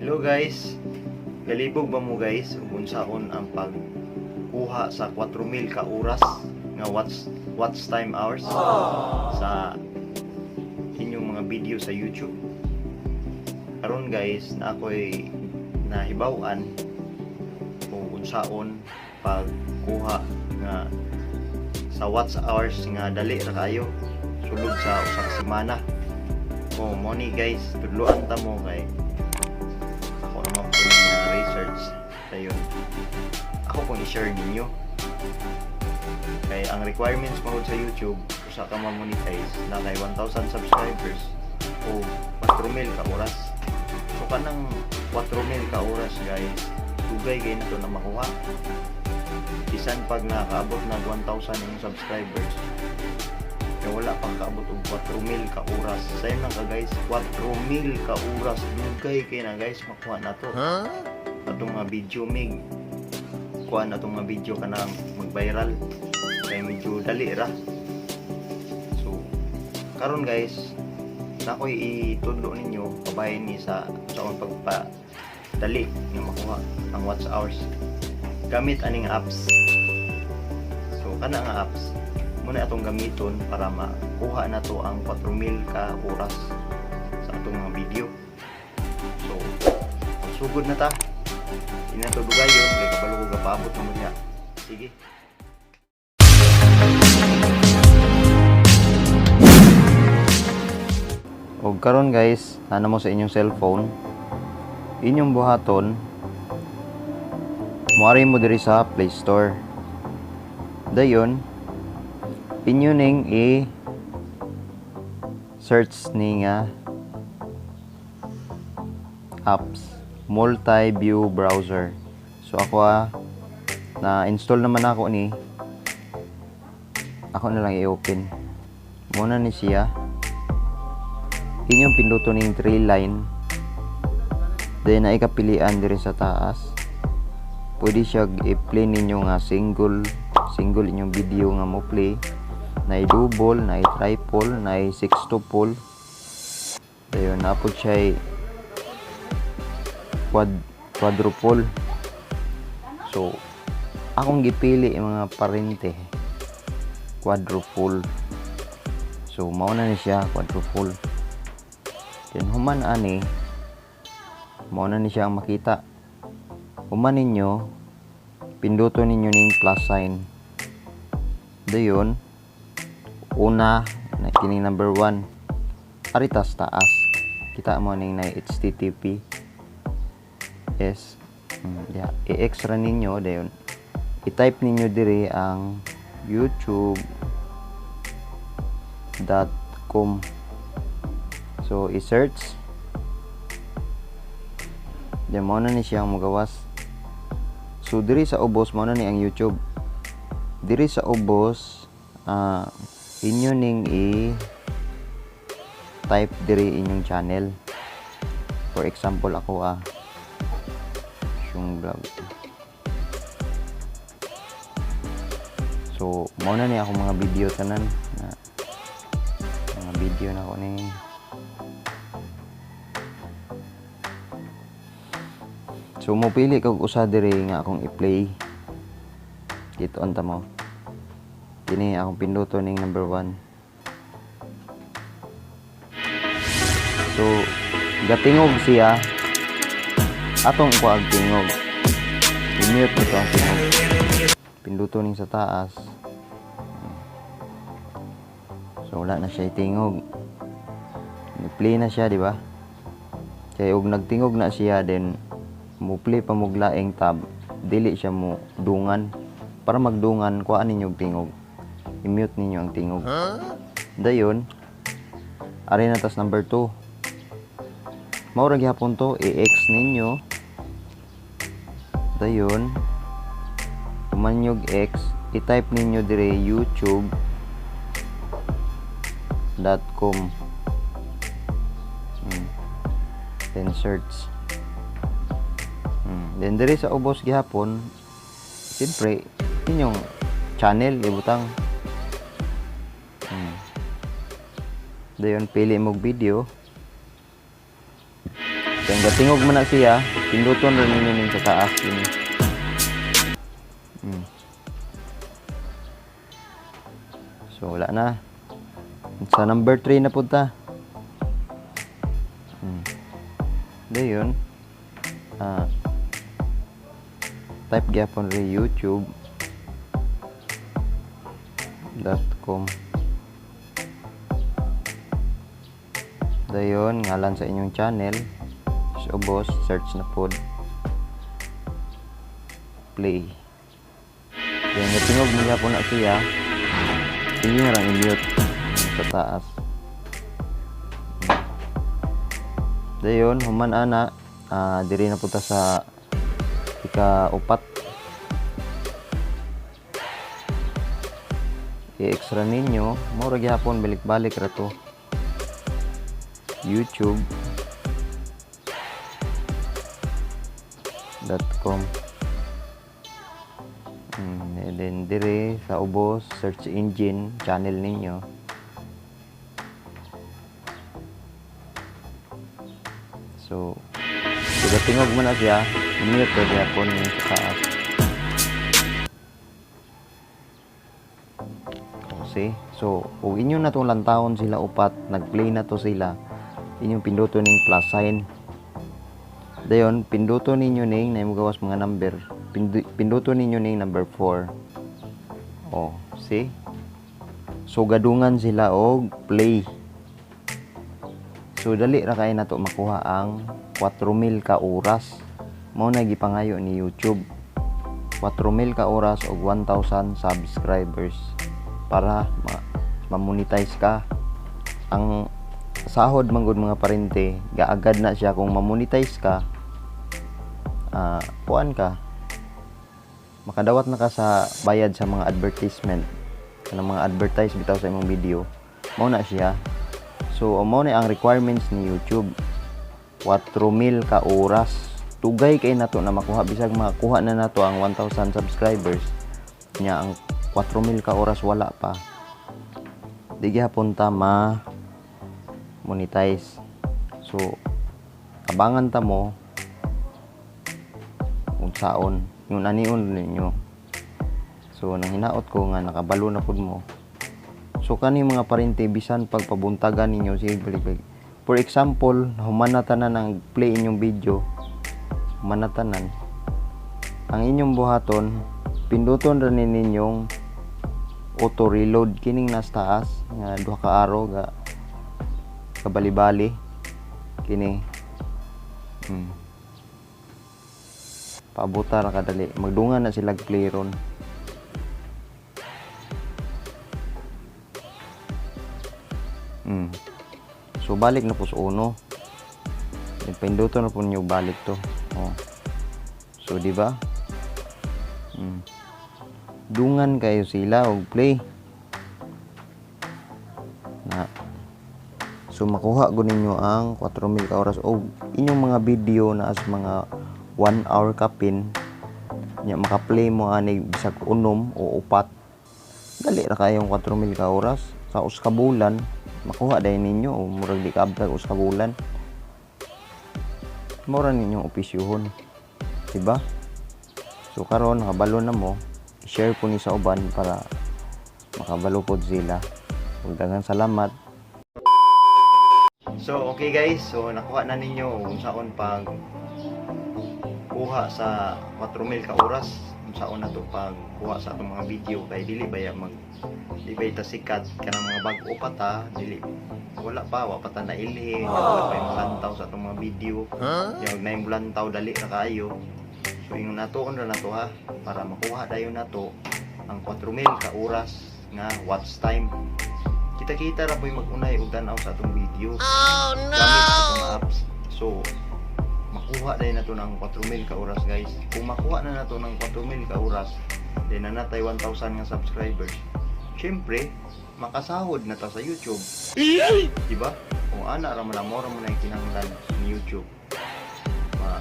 Hello guys. Galibog ba mo, guys, ug unsaon ang pagkuha sa 4,000 ka oras nga watch time hours sa inyong mga video sa YouTube? Karon guys, na ako'y nahibaw-an kung unsaon pagkuha nga sa watch hours nga dali ra kayo, sulod sa usa ka semana. Oh, mo ni guys, tudloan ta mo kay ako naman po yung research. Ayun. Ako pong i-share ninyo. Kay ang requirements mo sa YouTube, usa ka ma-monetize na kay 1,000 subscribers o 4,000 ka oras. So kanang 4,000 ka oras guys, dugay kay na to na makuha. Bisan pag nakaabot nag 1,000 yung subscribers, kaya wala pang kaabot og 4,000 ka oras. Sayo lang ka guys, 4,000 ka oras. Dugay kay na guys, makuha na to. Atong mga video mig. Kuha na atong mga video kanang mag-viral. Kaya medyo dali ra. So, karon guys, na ako'y itudlo ninyo kabahin ni sa akong pagpa dali nga makuha ang watch hours gamit aning apps. So kana nga apps muna atong gamiton para makuha na to ang 4,000 ka oras sa atong mga video. So, sugod na ta. Di na to dugayon kay kabalo ko gapaabot na mo diha. Sige. Og karon guys, ana mo sa inyong cellphone, inyong buhaton, muari mo diri sa Play Store. Dayon, inyo ning i search ni nga apps, multi-view browser. So ako na install naman ako ni, ako na lang i-open. Muna ni siya. Inyong pinduto ning three line. Then na ikapilian diri sa taas. Pwede siya i-play ninyo nga single single inyong video nga mo play, na double, na triple, na sextuple. Dayon napod siya quadruple. So akong gipili yung mga parente, quadruple. So mao na ni siya, quadruple. Then human ani, mao na ni siya ang makita. Human ninyo, pinduto ninyo ning plus sign. Dayon una na kining number 1 aritas taas, kita mo ning na HTTP S. Yeah, i-extra ninyo. Dayon i-type ninyo diri ang youtube.com. So i-search. Then mo na ni siya ang magawas. So diri sa ubos, mo na ni ang YouTube. Diri sa ubos, inyo ning i type diri inyong channel. For example, ako yung vlog. So mao na ni ako mga video tanan na mga video na ako ni. So mopili kog usa diri nga akong i-play. Dito ta mo. Kini akong pinduto ning number 1. So gatingog siya, atong ikuha ang tingog. I-mute nito ang tingog. Pinduto ning sa taas. So wala na siya itingog. Ni-play na siya, di ba? Kay og nagtingog na siya, then mo play pa mo laing tab, dili siya mo dungan. Para magdungan, kuhaan ninyo og tingog. I-mute ninyo ang tingog. Dayon, ari na tas number 2. Mao ra gihapon to, i-X ninyo. Dayon, humanyog X, i-type ninyo dire youtube.com. Then search. Then dire sa ubos gihapon, siyempre, inyong channel ibutang. Dayon pili mo video. Kay gatingog man na siya, pinduton ra ninyo ning sa taas kini. So wala na. Sa number 3 na pud ta. Dayon, type gyapon ri youtube.com. Dayon, ngalan sa inyong channel. Sa ubos, search na pod. Play. Dayon, gatingog mo gyapon na siya. Inyo rang i-mute sa taas. Dayon, human ana, diri na punta sa ika-upat. I-extra ninyo, mao ra gyapon, balik-balik ra to. youtube.com. And then dire sa ubos, search engine channel ninyo. So, tingog mo na siya, mute ra gyapon yung sa taas. Oh, see? So, ug inyo na tong lantawon sila upat, nag-play na to sila, inyong pinduto ning plus sign. Dayon, pinduto ninyo ning na gawas mga number. Pinduto ninyo ning number 4. Oh, see? So gadungan sila og play. So dali ra kay nato makuha ang 4,000 ka oras. Mao na gipangayo ni YouTube. 4,000 ka oras og 1,000 subscribers para ma-monetize ka. Ang sahod man gud, mga parente, gaagad na siya kung ma-monetize ka. Kuan ka, makadawat na ka sa bayad sa mga advertisement, kanang mga advertise bitaw sa imong video, mao na siya. So mao na ang requirements ni YouTube, 4,000 ka oras. Dugay kay nato na makuha. Bisag makuha na nato ang 1,000 subscribers nya, ang 4,000 ka oras wala pa, di gihapon ta ma monetize. So abangan ta mo unsaon yung anion ninyo. So nang hinaot ko nga nakabalo na pud mo. So kani, mga parente, bisan pagpabuntagan ninyo, sige balik balik. For example, human na tanan ang play inyong video, human na tanan, ang inyong buhaton, pinduton ra ni ninyong auto reload kining nas taas nga duha ka arrow ga kabali-bali kini. Paabuta ra kadali, magdungan na sila play ron. So balik na po sa uno. Pinduto na po ninyo balik to. Oh. So di ba? Dungan kayo sila og play. Na. So makuha gud ninyo ang 4,000 ka oras og inyong mga video na as mga 1 hour kapin nya, maka-play mo ani bisag unom o upat, dali ra kayong 4,000 ka oras sa usa ka bulan, makuha dayon ninyo o murag di kaabtag usa ka bulan. Mao ra ninyong opisyuhon, diba? So karon nakabalo na mo, i-share ko ni sa uban para makabalo pod sila. Ug daghang salamat. So okay guys, so nakuha na ninyo kung saon pag kuha sa 4,000 ka oras, kung saon na to pag kuha sa atong mga video, kay dili baya mag di ba ita sikat kanang mga bag-o pa ta, dili wala pa, wa pa ta nailhi, wala pa yung lantaw sa atong mga video. Yung na yung lantaw, dali ra kaayo. So ingon nato ra nato ha, para makuha dayon nato ang 4,000 ka oras nga watch time. Kita-kita ra po'y mag-unay og tan-aw sa atong video. Oh no! Gamit sa atong apps. So makuha dayon nato ng 4,000 ka oras, guys. Kung makuha na nato ng 4,000 ka oras, then na natay 1,000 nga subscribers. Syempre, makasahod na ta sa YouTube. Di ba? Kung ana ra man, mo ra mo na yung kinahanglan ni YouTube. Ma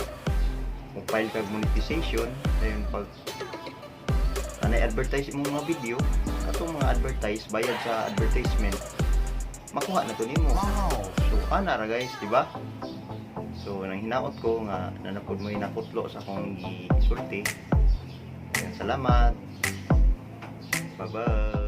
kung file kag monetization, dayon pag anay advertise imong mga video, katong mga advertise, bayad sa advertisement, makuha na to nimo. So ana ra guys, di ba? So nang hinaot ko nga naa na pod mo'y nakutlo sa akong gisulti. Yan, salamat. Bye bye.